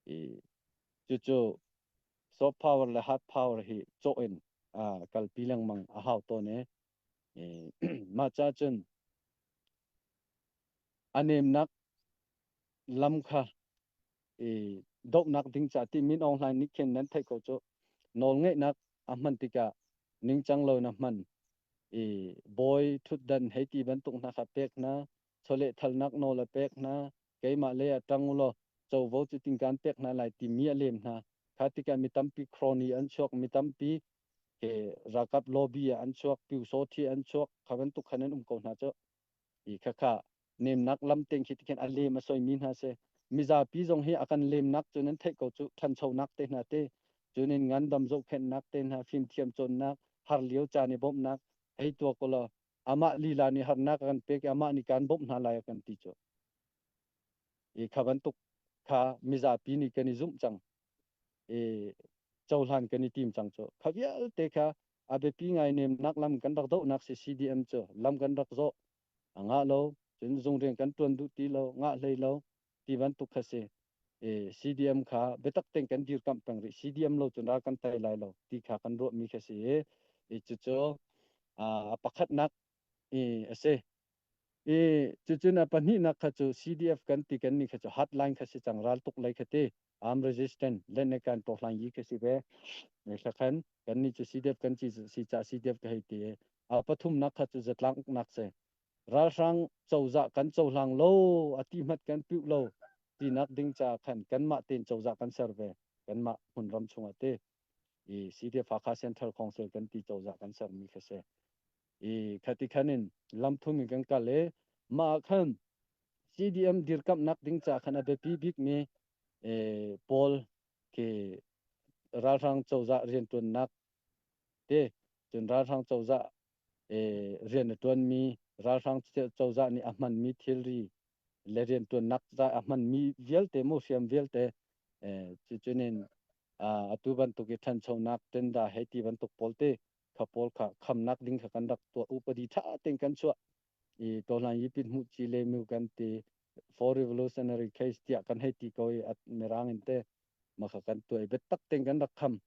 I cucu soft power le hard power hi cawh in kalpi lengmang a hau tawn i mah ca cun a nemnak lam kha i dohnak ding ca ti Min Aung Hlaing nih khin nan theih ko cu nawlngeihnak a hman tikah ningcang lo na hman i bawi thutdan hei ti bantuk hna kha pek hna, chawlehthalnak nawl a pek hna, keimah lei ah ṭang u law covo cu tingkan pek hna lai timi a lem hna. Kha tikah mi tampi crony an chuak, mi tampi ke ralkap lobby ah an chuak, pyusawthi an chuak, kha bantuk khan an um ko hna cu. I khakha nemnak lam teng khi tikhin a lem a soimi hna si. Mizapi zong hi a kan lemnak cu nan theih ko cu, ṭhanchonak te hna te, cunin ngandam zohkhenhnak te hna, fimthiam cawnnak, har lio caan i bawmhnak, hei tuah ko law amah lila nih harnak a kan pek i amah nih kaan bawmh hna lai a kan ti cu. I kha bantuk kha mizapi nih kan i zumh cang i cohlan kan i tim cang cu. Kha vialte kha a biapi ngai nemnak lam kan rak dohnak si CDM cu lam kan rak zawh a ngah lo, cun zung rian kan ṭuan duh ti lo, ngah hlei lo ti bantuk kha si. I CDM kha biatak tein kan dirkamh peng rih. CDM lo cun ral kan tei lai lo ti kha kan ruahmi kha si i, i cucu a pakhatnak i a si. I cucun a pahnihnak kha cu CDF kan ti kan nih kha cu hotline kha si cang, raltuk lei kha ti arm resistant len kan tohlang yi kha si ve. Thla khan kan nih cu CDF kan ci si ca CDF ka hei ti. A pathumnak kha cu zatlang uknak si. Ralhrang cozah kan cohlang lo, a ti hmat kan piuh lo tinak ding ca khan kanmah tein cozah kan ser ve, kanmah hmunram chungah te i CDF Hakha Central Council kan ti cozah kan sermi kha si. I khati khan in lamthum in kan kal i mah ah khan CDM dirkamhnak ding ca khan a biapi bikmi pawl khi ralhrang cozah riantuannak te, cun ralhrang cozah rian a tuanmi, ralhrang cozah nih a hmanmi thilri le riantuannak ca a hmanmi vialte mu hriam vialte, cucunin atu bantuk i ṭhanchonak tenda hei ti bantuk pawl te kha pawl kha khamnak ding kha kan rak tuah, upadi ṭha tein kan chuah i tohlan yipin hmuh ci le mu kan ti for revolutionary case tiah kan hei ti ko i mirang in te ma kha kan tuah i biatak tein kan rak kham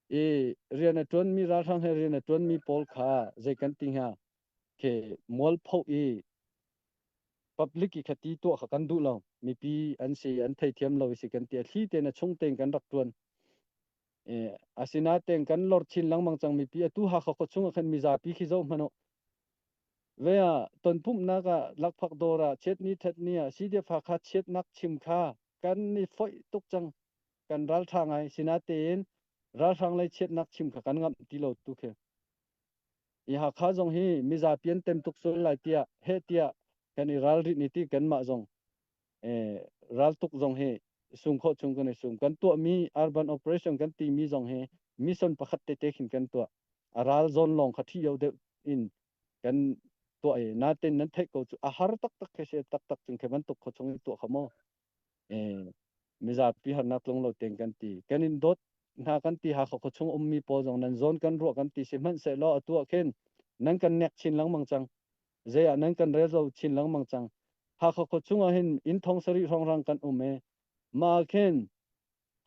i rian a ṭuanmi, ralhrang he rian a ṭuanmi pawl kha zei kan ti hnga ke mualpho i public i khati tuah kha kan duh lo, mipi an si an theithiam lo i si kan ti a thli tein a chung tein kan rak ṭuan. Asinain kan lor chin lengmang cang mipi. Atu Hakha khua chung ah khan mizapi khi zoh hmanh u. Ve ah tonpumhnak ah, lakphak dawr ah, chiatni thatni ah CDF Hakha chiatnak chim kha kan i foih tuk cang. Kan ralṭha ngai, sinatein ralhrang lei chiatnak chim kha kan ngamh ti lo tu khi. I Hakha zong hi mizapi an tem tuk sual lai tiah heh tiah kan i ralrin i ti kanmah zong raltuk zong hi sung khawh chung kan i sum. Kan tuahmi urban operation kan timi zong hi mission pakhat tete khin kan tuah. A ral zawn lawng kha thi deuh in kan tuah i natin nan theih ko cu a har taktak khi si taktak chung khi bantuk kho chung in tuah kha maw mizapi harnak tlung lo ten kan ti, kan in dawt hna kan ti. Hakha khuachung chung ummi pawl zong nan zawn kan ruah kan ti, sihmanhsehlaw atu ah khin nan kan nek chin lengmang cang, zei ah nan kan rel lo chin lengmang cang. Hakha khua chungah hin inn 7000 hrawnghrang kan um i mah khin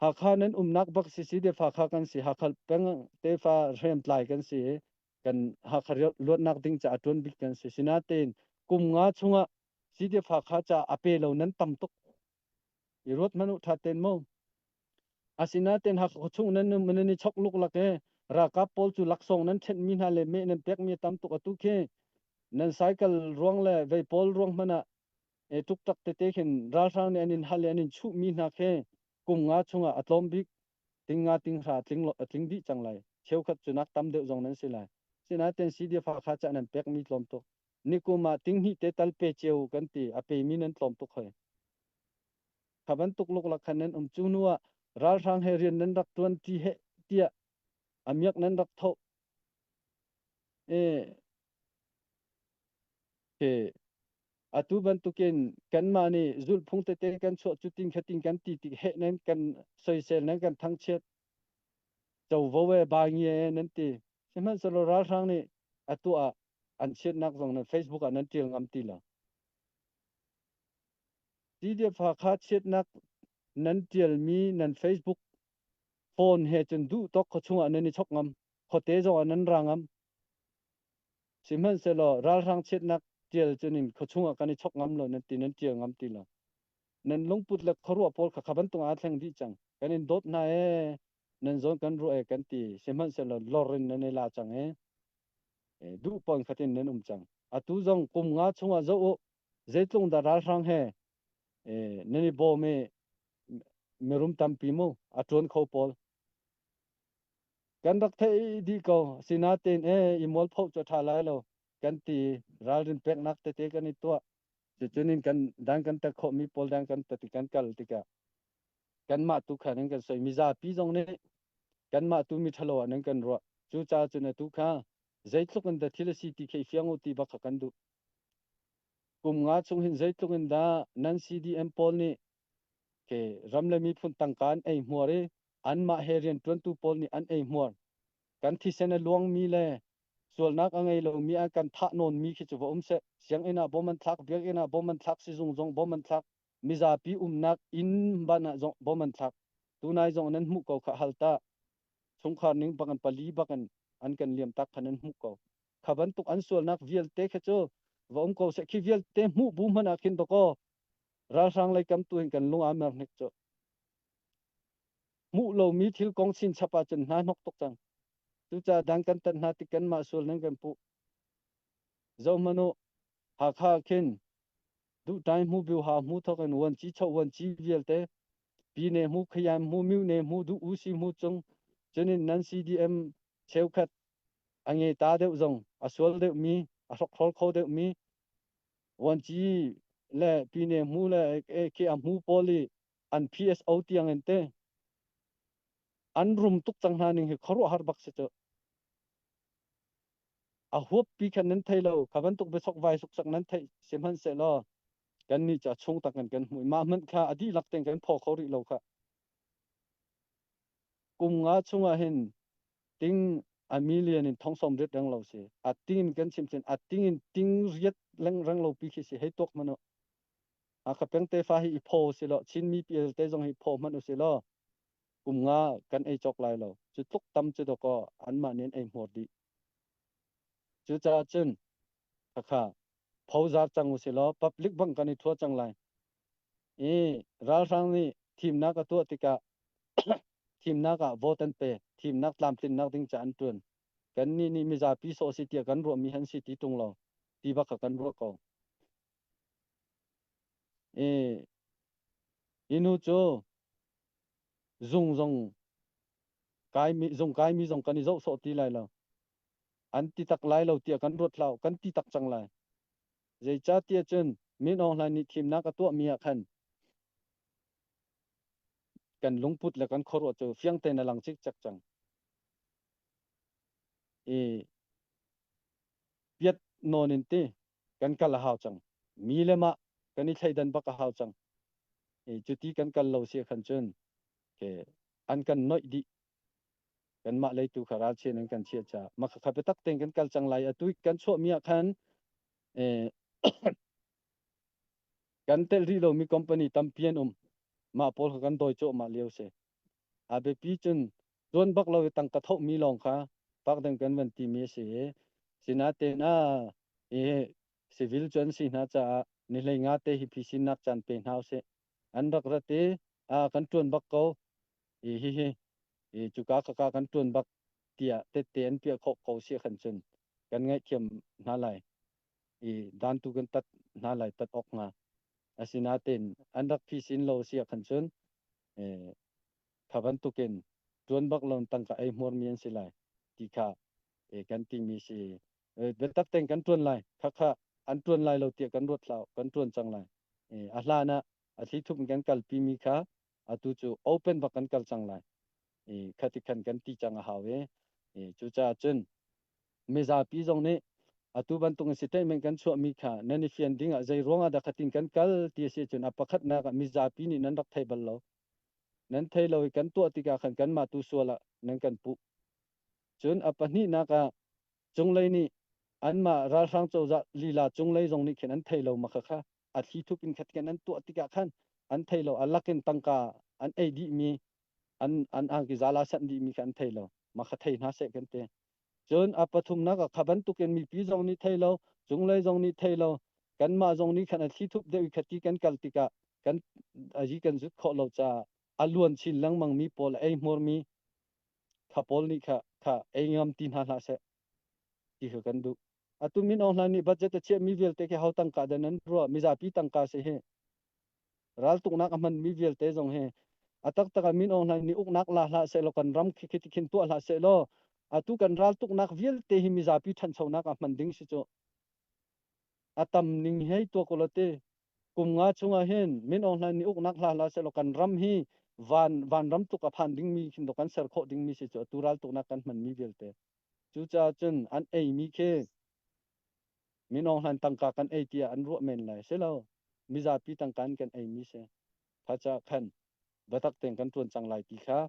Hakha nan umnak bak si si tefa kha kan si, Hakha peng tefa hriamtlai kan si i kan Hakha luatnak ding caah ṭuan bik kan si. Sinain kum nga chungah CDF Hakha ca a pe lo nan tam tuk. I ruat hmanh u ṭha ten mu. Asinain Hakha chung nan um nan i chok luklak i ralkap pawl cu laksawng nan ṭhenhmi hna le meh nan pekmi a tam tuk. Atu khi nan cycle ruang le vei pawl ruang hmanh ah e ṭukṭak tete khin ralhrang nih an in hal i an in chuhmi hna khi kum nga chungah a tlawm bik ting nga ting hra tling a tling dih cang lai. Cheukhat cu nak tam deuh zong nan si lai. Sinain CDF Hakha ca nan pekmi tlawm tuk. Nikum ah ting hnih te tal pe cio kan ti, a pemi nan tlawm tuk hoi. Kha bantuk luklak khan nan um. Cu hnu ah ralhrang he rian nan rak ṭuan ti heh tiah a miak nan rak thoh e ke atu bantukin kanmah nih zulhphung tete kan chuah cutin khatin kan ti tik heh nan kan soisel, nan kan thangchiat, covo e ba ngie e nan ti, sihmanhsehlaw ralhrang nih atu ah an chiatnak zong nan Facebook ah nan ṭial ngam ti lo. CDF Hakha chiatnak. Nan ṭialmi nan Facebook phone he cun duh tawk khuachung ah nan i chok ngam. Khuate zong ah nan ra ngam. Sihmanhsehlaw ralhrang chiatnak ṭial cun in khuachung ah kan i chok ngam lo nan ti nan ṭial ngam ti lo. Nan lungput le khuaruah pawl kha kha bantuk aa thleng dih cang. Kan in dawt hna ee, nan zawn kan ruah ee kan ti. Sihmanhsehlaw lor in nan i la cang ee. Duh pawn khatin nan um cang. Atu zong kum nga chungah zoh u, zeitlung dah ralhrang he nan i bawm i mirum tampi mu a ṭuan kho pawl. Kan rak theih dih ko. Sinain ee i mualpho cu a ṭha lai lo kan ti. Ralrin peknak tete kan i tuah. Cucun in kan dan kan tat khawhmi pawl dan kan tat i kan kal tikah kanmah tu kha nan kan soi. Mizapi zong nih kanmah tu mi ṭhalo ah nan kan ruah. Cucaah cun atu kha zeitluk in dah thil a si ti khi i fiang u ti bak kha kan duh. Kum nga chung hin zeitluk in dah nan CDM pawl nih ke ram le miphun tangka an ei hmuar i anmah he rianṭuantu pawl nih an ei hmuar. Kan thisen a luangmi le sualnak a ngei lomi an kan thah nawnmi khi cu va um seh. Sianginn ah bom an thlak, biakinn ah bom an thlak, sizung zong bom an thlak, mizapi umnak inn ban ah zong bom an thlak. Tunai zong nan hmuh ko kha hal ta. Chungkhar ning bak in pali bak in an kan liam tak kha nan hmuh ko. Kha bantuk an sualnak vialte kha cu va um ko seh. Khi vialte hmuh bu hmanh ah khin dakaw ralhrang lei kam tu hin kan lung aa mer hnik cu. Hmuh lomi thil kong chinchap ahcun hna hnok tuk cang. Cucaah dang kan tat hna tik kanmah sual nan kan puh. Zohhmanh u, Hakha khin duhtai hmu biu ha hmu thok in vuanci cho vuanci vialte pine hmu khayam hmu myu ne hmu duh usi hmu cung cunin nan CDM cheukhat a nge ta deuh zong a sual deuh mi a hrokhrol kho deuh mi vuanci le pine hmu le ke a hmu pawl i an PSO tiang in te an rum tuk cang hna ning hi khuaruahhar bak si cu. A huap pi khan nan thei lo kha bantuk biasok vai suksak nan theih sihmanhsehlaw kan nih cu a chung tak in kan hmuh mah hmanh kha a dihlak tein kan phaw kho rih lo kha. Kum nga chungah hin ting a million in thong som riat reng lo si a ting in kan chim cun a ting in ting riat leng reng lo pi khi si hei tuak hmanh u. Hakha peng tefa hi i phaw si law Chinmi vialte zong hi phaw hmanh usih law kum nga kan ei cawk lai lo. Cu tluk tam cu dawkaw anmah nih an ei hmur dih. Cucaah cun khakha phozar cang usih law public bang kan i thua cang lai. I ralhrang nih thimnak a tuah tikah thimnak ah vote an pe. Thimnak tlamtlinnak ding ca an ṭuan. Kannih nih mizapi sawh si tiah kan ruahmi han si ti ṭung lo. Ti bak kha kan ruah ko. I hi nu cu zung zong kaimi zung kaimi zong kan i zoh sawh ti lai lo. An ti tak lai lo tiah kan ruat hlah kan ti tak cang lai. Zeicahtiah cun Min Aung Hlaing nih thimnak a tuahmi ah khan kan lungput le kan khuaruah cu fiang tein a lang cikcek cang. I piat nawn in ti kan kal a hau cang. Mi le mah kan i thleidan bak a hau cang. I cuti kan kal lo si khan cun ke an kan noih dih. Kanmah lei tu kha ralchian in kan chiah caah mah khakha biatak tein kan kal cang lai. Atu kan chuahmi ah khan kan telh rih lomi company tampi an um. Mah pawl kha kan dawi cuahmah lio si. A biapi cun tuan bak lo i tangka thohmi lawng kha pak ding kan van timi a si i sinain a i civil cu an si hna caah ni hlei nga te hi phisinnak caan pe hna usih. An rak rat i a kan ṭuan bak ko i hihi i cuka khaka kan ṭuan bak tiah tette an piah khawh ko si khan cun kan ngaihthiam hna lai i dan tu kan tat hna lai tat awk hnga. Asinain an rak phisin lo si khan cun kha bantukin ṭuan bak lo tangka ei hmurmi an si lai ti kha kan timi si. Biatak tein kan ṭuan lai. Khakha an ṭuan lai lo tiah kan ruat hlah kan ṭuan cang lai. A hlan ah a thlithup in kan kalpimi kha atu cu open bak kan kal cang lai. Khati khan kan ti cang a hau i cucaah cun mizapi zong nih atu bantuk in statement kan chuahmi kha nan i fian ding ah zei ruang ah dah khatin kan kal ti a si cun a pakhatnak ah mizapi nih nan rak thei bal lo. Nan thei lo i kan tuah tikah khan kanmah tu sual ah nan kan puh. Cun a pahnihnak ah cunglei nih anmah ralhrang cozah lila cunglei zong nih khin an thei lo ma kha kha a thli thup in khat khin an tuah tikah khan an thei lo a lakin tangka. An ei dihmi an an angki zala sanh dihmi kha an thei lo. Mah kha thei hna seh kan ti. Cun a pathumnak ah kha bantukin mipi zong nih thei lo, cunglei zong nih thei lo, kanmah zong nih khan a thlithup deuh i khati kan kal tikah kan azi kan zut khawh lo caah a luan chin lengmang mi pawl a eihmurmi kha pawl nih kha kha ei ngam ti hna hlah seh ti kha kan duh. Atu Min Aung Hlaing nih budget a chiahmi vialte khi ho tangka dah nan ruah? Mizapi tangka si hi. Raltuknak a hmanmi vialte zong hi a taktak ah Min Aung Hlaing nih uknak la hlah sehlaw kan ram khi khi khin tuah hlah sehlaw atu kan raltuknak vialte hi mizapi ṭhanchonak ah hman ding si cu. A tam ning hei tuah ko law te kum nga chungah hin Min Aung Hlaing nih uknak hla hlah sehlaw kan ram hi van vanram tluk a phan dingmi khin dawh kan ser khawh dingmi si cu atu raltuknak kan hmanmi vialte. Cucaah cun an eimi khi Min Aung Hlaing tangka kan ei tiah an ruah men lai. Si lo. Mizapi tangka in kan eimi si. Kha caah khan biatak tein kan ṭuan cang lai ti kha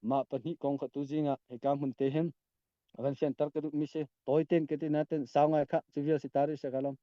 mah pahnih kong kha tuzing ah hika hmun te hin van fianter ka duhmi si. Tawi tein ka ti nain sau ngai kha cu vial si ta rih seh ka lawm.